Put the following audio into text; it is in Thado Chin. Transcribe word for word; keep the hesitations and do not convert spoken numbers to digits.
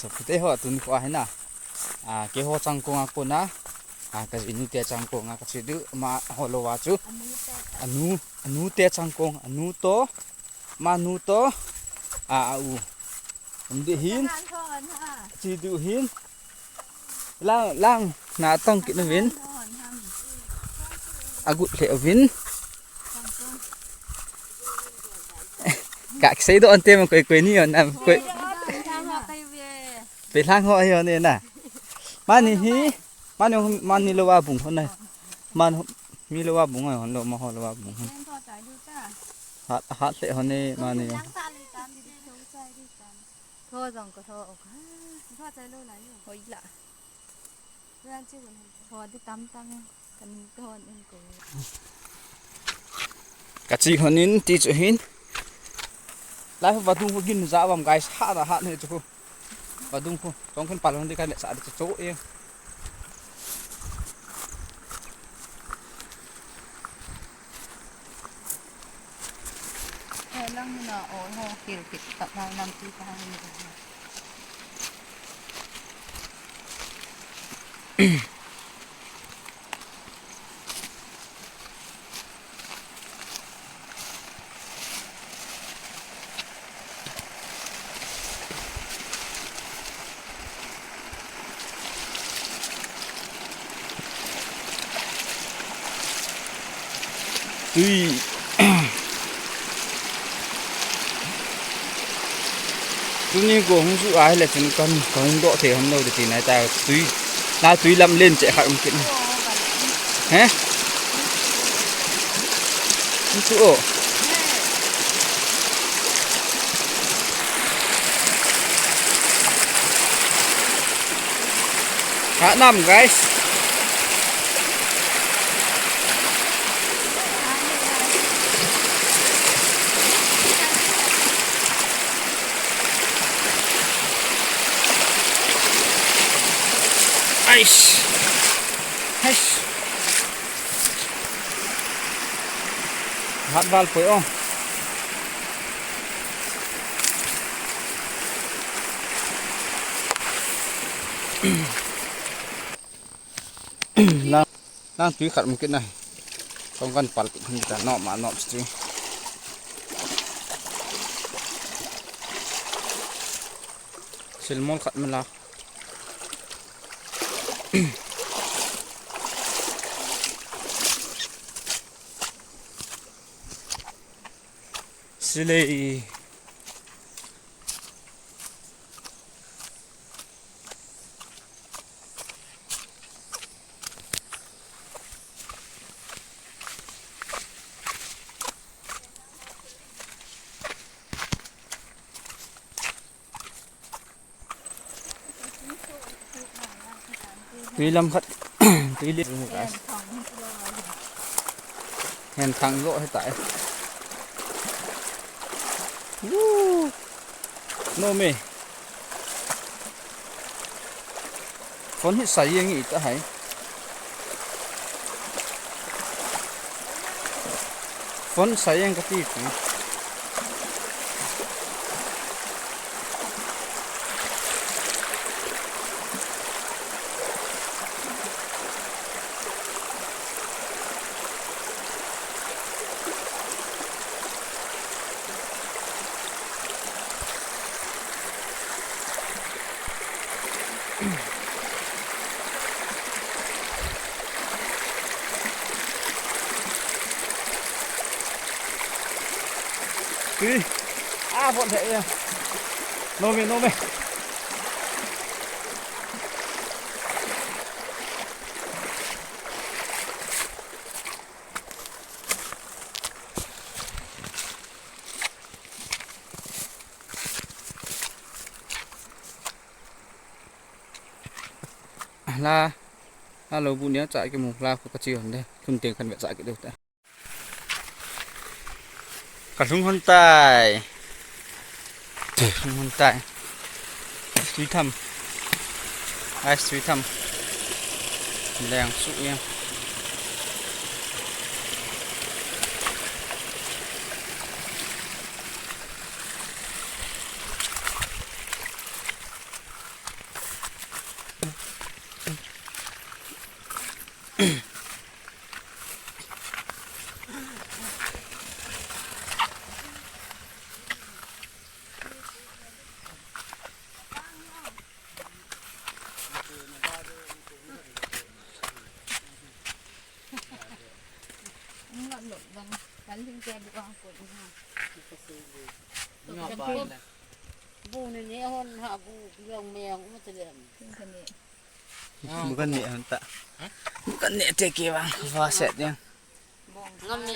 Tapute ho tun ko ahina. A, keiho changkong a kona. A, kajinu te changkong a kache diu ma ho lou a chu. Anu, anu te changkong, anu to, manu to. A, a u. Andi hin. Chi diu hin. Lang, lang, na tong kit na vin. Agut le vin. Ka kisei doh ante mo koi koi ni on am koi. Pe lang ho ahi on na. Mani hi, mani, mani lou a bung hon na. Man mi lou a bung hon lou ma ho lou a bung hon. Hat, hat le hon ni mani. Tho jong ko tho ok. Tho chai lou lai. Hoi la. Tho di tam tam. Kachi honin ti chu hin. Lai vadung ho gin ja vam guys, hat a hat ne chu. Vadung ho tong khen pal hon di ka le sa di chu e. Lang na o ho kil kit ta na nam ti ta ni. Tui. Tuni go hung ju ahile chun kan, kan doh thei hon lou ti nai ta tui. Na tui lam len che khat um kit. He? Hung ju o. Hat nam, guys. Ais. Ais. Hat val poi o. Lang, lang tui khat um kit na. Kong kan pal kit hin ta, nom a nom chu. Silmol khat mela. Silei. Tui lam khat. Tui li. Hen thang jo he tai. Woo. No me. Phone hi sai jeng ita hai. Phone sai jeng kati tu. Ui. Ah, bon thei. No me, no me. La, la lou bu nia cha kimu la ko kachi hon de. Khun teng kan ve cha ki deu ta. Ka lhung hon tai. Lhung hon tai. Tui tham. Ai, tui tham. Leng su ia. Bu ni ni hon ha bu long me ang u te lem. Bukan ni hon ta. Bukan ni te ke bang. Fa set yang. Ngam ni.